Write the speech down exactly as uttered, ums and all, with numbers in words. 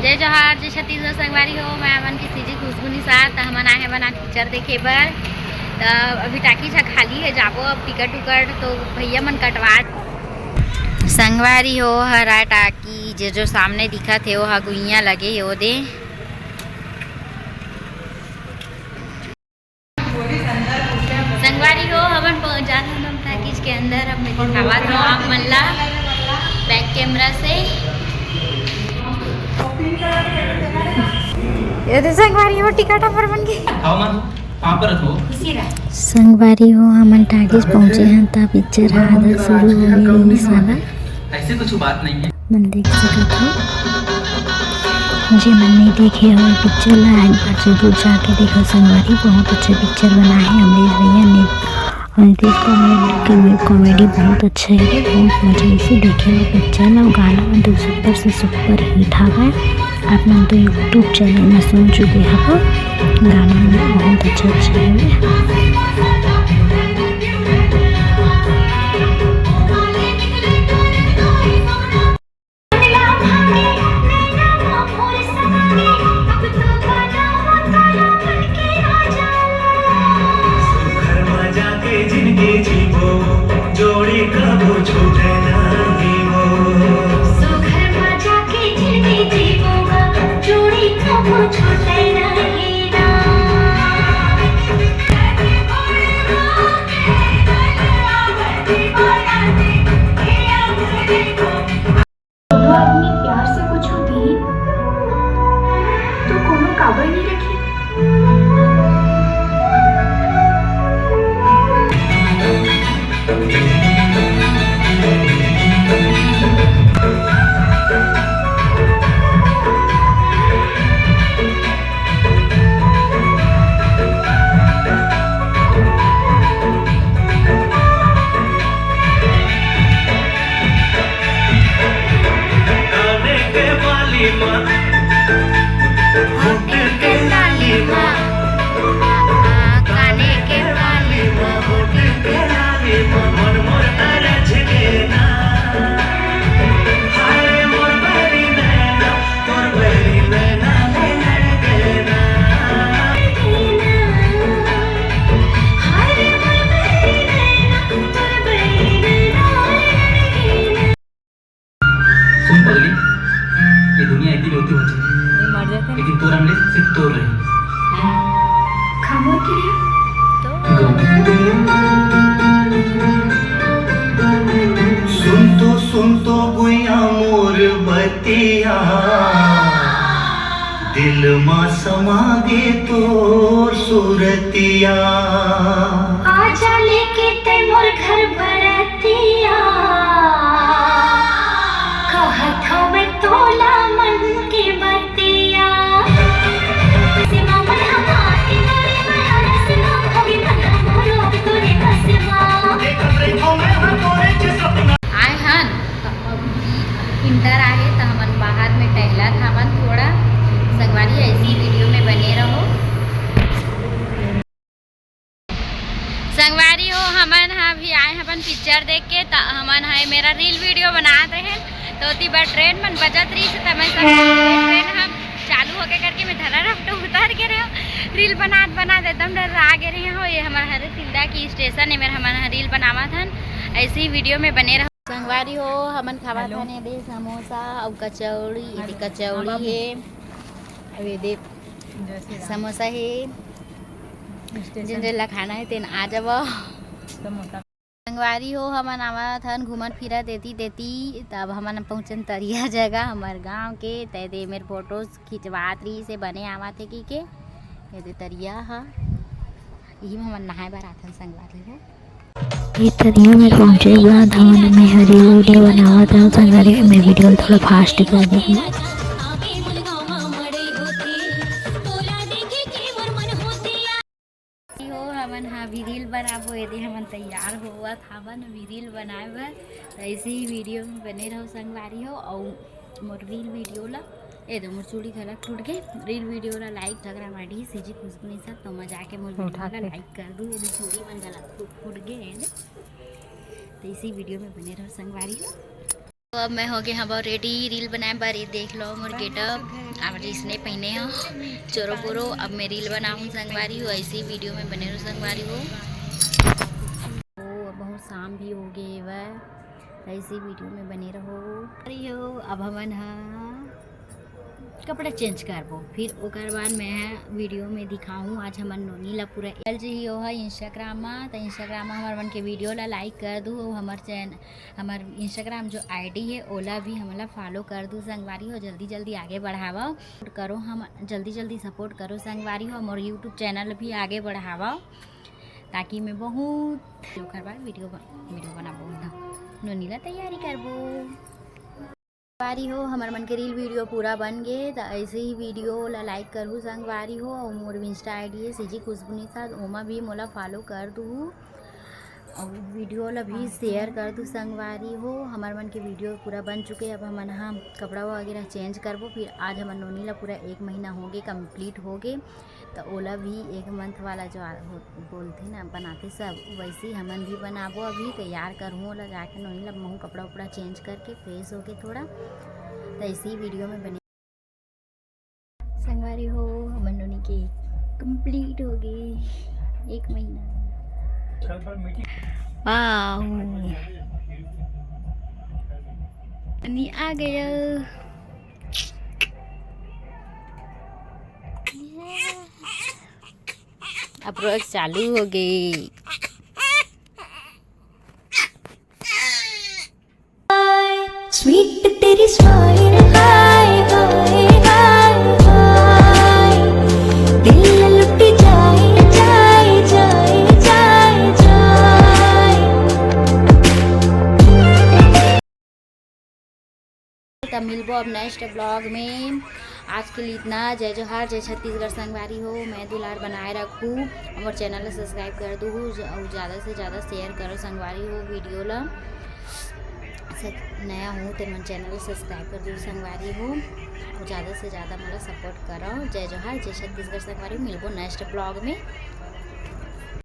जय जोहार, जय छत्तीसगढ़ संगवारी हो। मैं अपन के सीजी खुशबू निषाद, त हमन आए हवन आज पिक्चर देखे बर। त अभी टाकीज ह खाली हे, जाबो अब टिकट उकट तो भैया मन कटवा। संगवारी हो, हरा टाकीज जो सामने दिखत हे, ओहा गुइयां लगे हे ओदे। संगवारी हो, हमन पहुंच जात हन हम टाकीज के अंदर। अब मैं दिखावत हूँ आप मन ला बैक कैमरा से। ये तो संगवारी हो, टिकट हमर बन गई। आओ माँ, पाँव परत हो। संगवारी हो, हमन टाकीज पहुंचे हन, त पिक्चर ह आधा शुरू हो गए रिहिस वाला। ऐसे कुछ बात नहीं है। मन देख सकत हो, जे मन नहीं देखे हो पिक्चर ला, एक बार जरूर जाके देखो संगवारी, बहुत अच्छा पिक्चर बना है अमरीश भैया ने। और नीतीश कॉमेडी, कॉमेडी बहुत अच्छा है, बहुत मजा से देखे हो पिक्चर ला। गाना मन तो सुपर से सुपर हिट हवय। आप मन तो YouTube चैनल में सुन चुके हो, गाना मन बहुत अच्छा अच्छा है। कोनो आदमी प्यार से कुछ होती है तो कोनो काबर नहीं रखी। सुन पगली, ये दुनिया इतनी रोती होती है, लेकिन तोर हमले सिर्फ तोर रही। खमोर के लिए। सुन तो, सुन तो गुइया मोर बतिया, दिल मा समा गे तोर सूरतिया। आजा लेके ते मोर घर बरतिया, कहत हवे तोला मन के बतिया। आए हन, इंटर आहे त हमन बाहर में टहलत हवन थोड़ा। संगवारी, ऐसी वीडियो में बने रहो। संगवारी हो, हमन ह अभी आए हवन पिक्चर देख के, त हमन ह मेरा रील वीडियो बनात रहे, त ओती बर ट्रेन मन बजत रहिस, त मैं सब ट्रेन हम चालू होके करके मैं धरा रफ्ट उतर के रहे, रील बनात बनात एकदम डर्रा गे रहे हो। ये हमर हरे तिल्दा की स्टेशन है, मेरा हमन ह रील बनावत हन, ऐसे ही वीडियो में बने रहो। संगवारी हो, हमन खावत हन एदे समोसा अउ कचौड़ी, एदे कचौड़ी हे, अउ एदे समोसा हे। जिन जिन ला खाना हे तेन आ जाव। संगवारी हो, हमन आवत हन घूमत फिरत एती तेती, त अब हमन पहुँचन तरिया जगह हमर गांव के। त एदे मेर फोटोज खिंचवात रहिस हे, बने आवत हे कहिके। एदे तरिया ह, इही म हमन नहाए बर आथन संगवारी हो। ए तरिया में पहुंचे के बाद हमन में हरी वीडियो बनावत हन संगवारी, मैं वीडियो ल थोड़ा फास्ट कर देहूं। हो, हमन ह अभी रील बनाबो, एदे हमन तैयार होवत हावन अभी रील बनाए बर। त ऐसे ही वीडियो में बने रहो संगवारी हो, अउ मोर रील वीडियो ला, एदे मोर चूड़ी घलक टूट गे। रील वीडियो ला लाइक झगरा माड़ी सीजी खुशबू निषाद, तो मजा के मोर वीडियो ला लाइक कर दू। एदे चूड़ी मन घलक टूट फूट गे, एदे। त इसी वीडियो में बने रहो संगवारी हो। अब मैं हो गए हव रेडी रील बनाए बर। ये देख लो मोर गेटअप, अब जिसने पहने हो चोरो बोरो। अब मैं रील बनाऊँ संगवारी हो, ऐसी वीडियो में बने रहो संगवारी हो। ओ, बहुत शाम भी हो गए हवय, ऐसी वीडियो में बने रहो। अरे हो, अब हमन हा कपड़ा चेंज करबो, फिर ओकर बाद मैं वीडियो में दिखाऊँ। आज हमर नोनी ला पूरा एल जी हो है इंस्टाग्राम मा, तो इंस्टाग्राम मा हमर मन के वीडियो ला लाइक कर दू, हमर चैन हमर इंस्टाग्राम जो आईडी है ओला भी हमला फॉलो कर दू संगवारी हो। जल्दी जल्दी आगे बढ़ावा करो, हम जल्दी जल्दी सपोर्ट करो संगवारी हो। हमर यूट्यूब चैनल भी आगे बढ़ावा, ताकि मैं बहुत ओकर बाद वीडियो बन, वीडियो बनाबो, नोनी ला तैयारी करबो। संगवारी हो, हमर मन के रील वीडियो पूरा बन गे, त ऐसे ही वीडियो ला लाइक करहू संगवारी हो, और मोर इंस्टा आईडी है सीजी खुशबू निषाद, ओमा भी मोला फॉलो कर दूहू, और वीडियो ला भी शेयर कर दू संगवारी हो। हमर मन के वीडियो पूरा बन चुके, अब हमन हा कपड़ा वगैरह चेंज करबो। फिर आज हमर नोनी ला पूरा एक महीना हो गे, कंप्लीट हो गे, त ओला भी एक मंथ वाला जो आ-, हो-, बोलथे ना, बनाथे सब, वैसे ही हमन भी बनाबो। अभी तैयार करहूँ ओला जाके, नोनी ला महू कपड़ा उपड़ा चेंज करके फ्रेश होके थोड़ा, त इसी वीडियो में बने। संगवारी हो, हमर नोनी के कंप्लीट हो गए एक महीना। वाओ, नोनी आ गया। अब रोज चालू हो गई। स्वीट तेरी स्माइल, हाय हाय हाय हाय, दिल लुट जाए जाए जाए जाए जाए। तब मिलबो अब नेक्स्ट ब्लॉग में। आज के लिए इतना। जय जोहार, जय छत्तीसगढ़ संगवारी हो। मैं दुलार बनाए रखू, हमर चैनल ला सब्सक्राइब कर दू, और ज़्यादा से ज़्यादा शेयर करो संगवारी हो वीडियो ला। नया हूँ तो मन चैनल ला सब्सक्राइब कर दू संगवारी हो, और ज़्यादा से ज़्यादा मोला सपोर्ट करो। जय जोहार, जय छत्तीसगढ़ संगवारी हो। मिलबो नेक्स्ट ब्लॉग में।